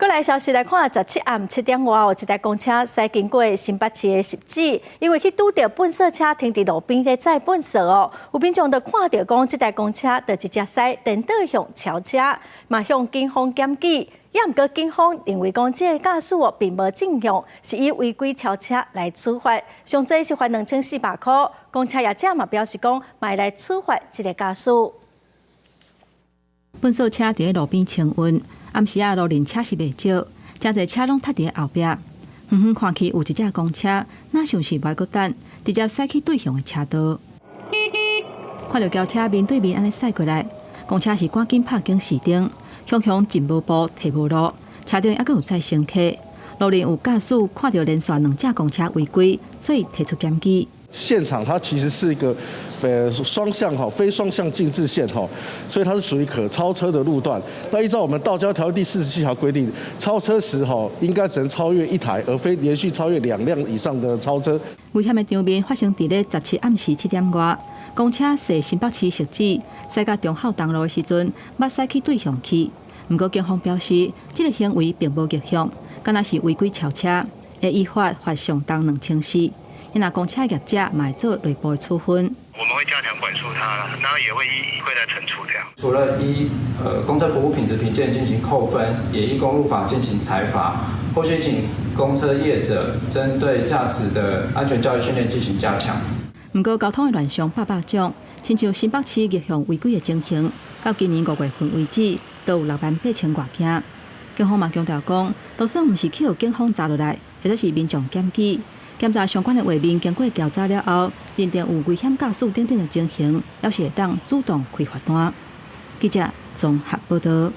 來消息來看，17暗7點外，有一台公車駛經過新北市的汐止，因為去拄著糞掃車停佇路邊咧載糞掃哦，有民眾就看著講，這台公車就直接駛顛倒向超車，嘛向警方檢舉。也毋過警方認為講，這个駕駛哦並無正向，是以違規超車來處罰，上濟是罰2400箍。公車業者嘛表示講，會來處罰這个駕駛。糞掃車佇路邊清運。暗時仔路人車是袂少，誠濟車攏塞佇後壁。遠遠看去有一隻公車，若像是無閣等，直接駛去對向的車道。看著轎車面對面按呢駛過來，公車是趕緊拍警示燈，雄雄進無步退無路，車頂猶閣有載乘客。路人有駕駛看著連續兩隻公車違規，所以提出檢舉。現場它其實是一個雙向哈非雙向禁制線哈，所以它是屬於可超車的路段。那依照我們道交條例第47條規定，超車時哈應該只能超越一台，而非連續超越兩輛以上的超車。危險的場面發生佇咧17暗時7點外，公車駛新北市汐止，駛到忠孝東路的時陣，欲駛去對向去。毋過警方表示，這个行為並無逆向，敢若是違規超車，會依法罰上重2400。若公車業者嘛會做內部的處分。我們會加強管束他，然後也會依規來懲處這樣。除了依公車服務品質評鑑進行扣分，也依公路法進行裁罰。後續請公車業者針對駕駛的安全教育訓練進行加強。毋過交通的亂象百百種，親像新北市逆向違規的情形，到今年5月份為止，都有6萬8千外件。警方嘛強調講，就算毋是去予警方查落來，或者是民眾檢舉。檢查相關的畫面，經過調查了後，認定有危險駕駛等等的情形，猶是會當主動開罰單。記者綜合報導。